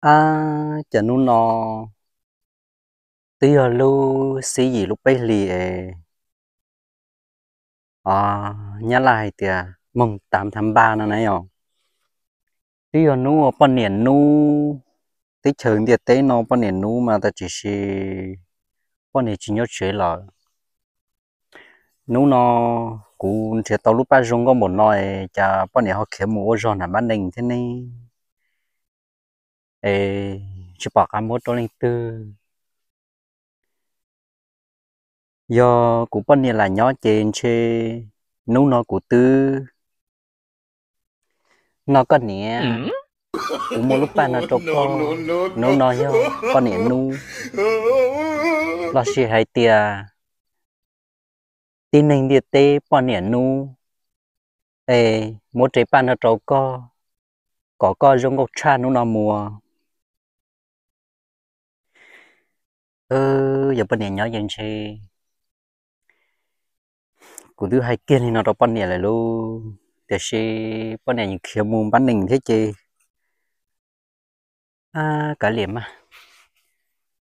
Ab, cas hnub no twb yog lub xiab yim lub peb hlis es, o, nyab laj hais tias mùng tám tháng ba no na yom. Twb yog hnub uas poj niam hnub, teb chaws ntiaj teb no poj niam hnub mas tab sis poj niam tsis nyob tsev lawm. Hnub no kuv nrhiav tau lub paj zoo nkauj npaum no es cas poj niam ho khiav mus ua zog nram Mab Nees thiab ne? Es tsis pom qab muab rau leej twg. Yog kuv poj niam lam nyob ces ntshe hnub no kuv twb no koj niam, kuv muab lub paj no rau koj, hnub no yog poj niam hnub, los sis hais tias tib neeg ntiaj teb poj niam hnub, es muab rau paj no rau koj, kom koj zoo nkauj tshaj hnub no mus. Yog poj niam nyob ces ntshe kuv twb hais kiag li no rau poj niam lawm lauj, tiam sis poj niam yeej khiav mus Mab Nees thiab ces, ab, kav liam mas.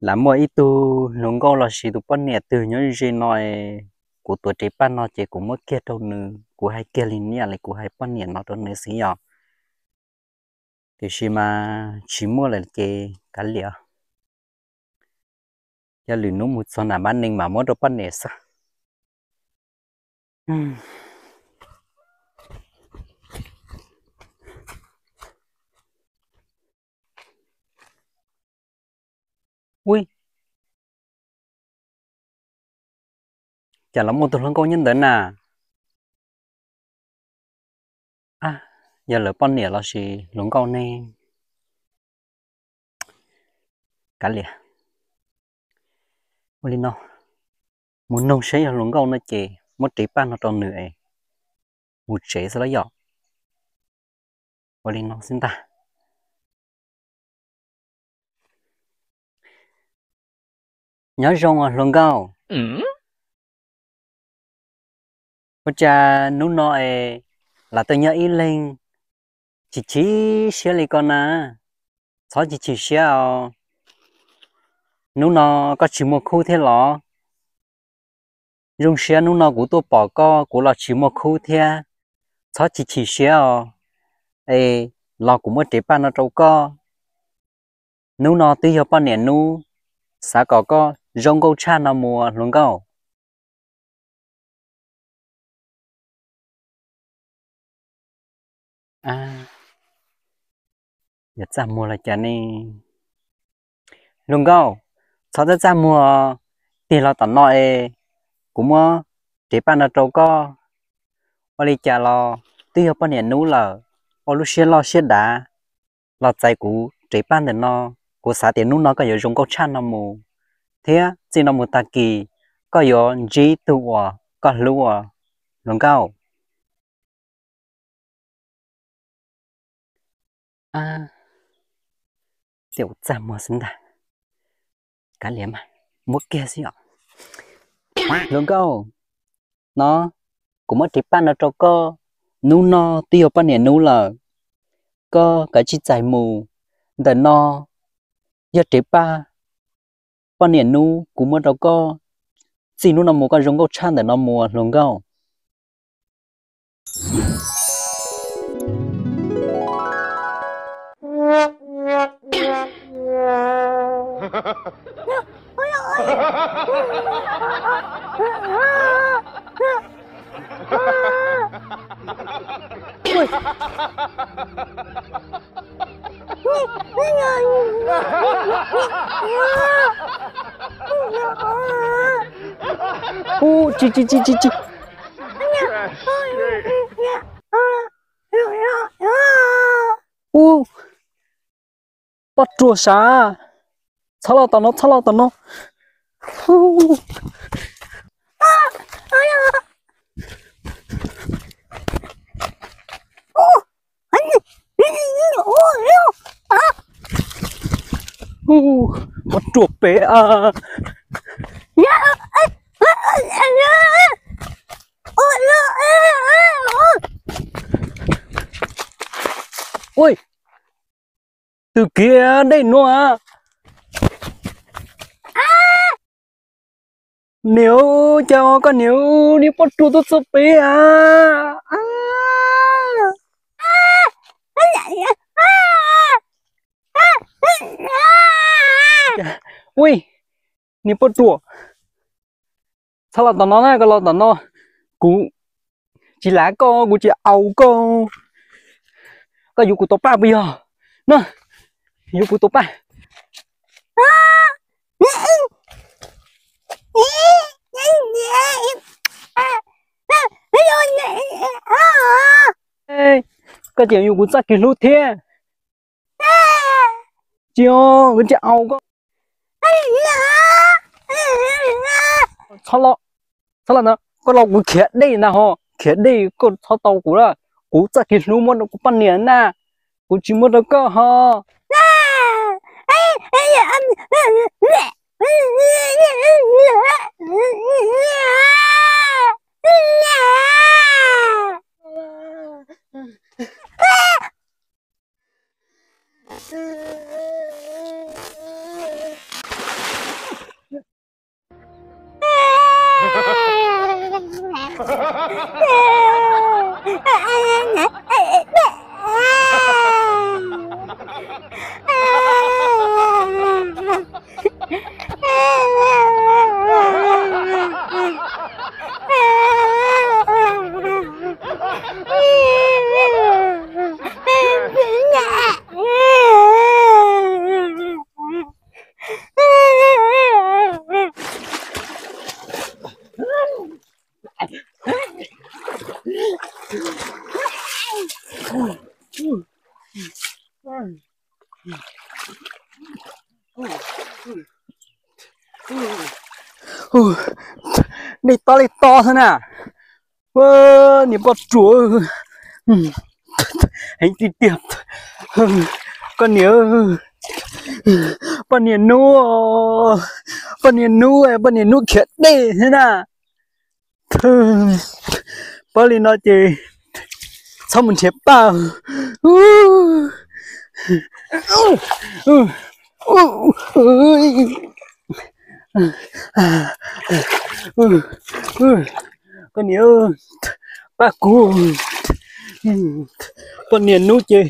Lam muaj ib tug hluas nkauj los sis tus poj niam twg nyob ze no es kuv tuav rau paj no ces kuv muab kiag rau nws, kuv hais kiag li niaj li kuv hais poj niam no rau nws xwb yom. Tiam sis mas tsis muaj lawm ces kav liam, yog lwm hnub mus txog nram Mab Nees mas muab rau poj niam xwb. Ui, cas los muaj tus hluas nkauj nyob ntawd na? Ab, yog lawv poj niam los sis hluas nkauj ne? Kav liam, ua li no, mus noog saib yog hluas nkauj no ces muab rau paj no rau nws es mus tsev xwb los yom. Ua li no xwb ntag. Nyob zoo os hluas nkauj. Ua cas hnub no es lam tuaj nyob ib leeg chim chim siab li ko na? Txhob chim chim siab os. Hnub no koj tsis muaj khub thiab los? Zoo siab hnub no kuv tuaj pom koj kuv los tsis muaj khub thiab. Txhob chim chim siab os. Es los kuv muab rau paj no rau koj. Hnub no twb yog poj niam hnub, xav kom koj zoo nkauj tshaj no mus hluas nkauj. Yuav txaj muag los cas ne? Hluas nkauj, txhob txaj txaj muag, tig los tom no es kuv muab rau paj no rau koj. Ua li cas los twb yog poj niam hnub lawm, ua lub siab loj siab dav los txais kuv rau paj ntawm no. Kuv xav tias hnub no koj yuav zoo nkauj tshaj no mus, thiab txij no mus tag kis koj yuav ntsib tus uas koj hlub os hluas nkauj. Txaj muag xwb ntag. Kav liam mas, muab kiag xwb os. Hluas nkauj, no, kuv muab rau paj no rau koj. Hnub no twb yog poj niam hnub lawm, koj kav tsij txais mus. Ntawm no yog rau paj poj niam hnub kuv muab rau koj. Txij hnub no mus koj zoo nkauj tshaj ntawm no mus hluas nkauj. Tsis tsis tsis tsis tsis. Ub, poj ruam sav, txhob los tom no, txhob los tom no. Poj ruam pem a. Ua, twb kiag dej nuav. Niam, cas koj niam, niag poj ruam tuaj txog pem a. Ui, niag poj ruam, txhob los tom no na, koj los tom no kuv tsis lav koj, kuv tsis aus koj. Koj yuav kuv tus paj puas yog? No, yuav kuv tus paj. Koj tseem yuav kuv txoj kev hlub thiab. Tsis, kuv tsis aus koj. Txhob los, txhob los na, koj los kuv khiav dej ntag ho, khiav dej koj txhob tau kuv lawm. Kuv txoj kev hlub muab rau kuv poj niam na, kuv tsis muab rau koj ho. Dej tob li tob xwb na. Niam poj ruam, heev tiag tiag. Koj niam, poj niam nub, poj niam nub, poj niam nub khiav dej xwb na. Pab li no ces txhob mus nrhiav paj. Koj niam, pab kuv, poj niam nub ces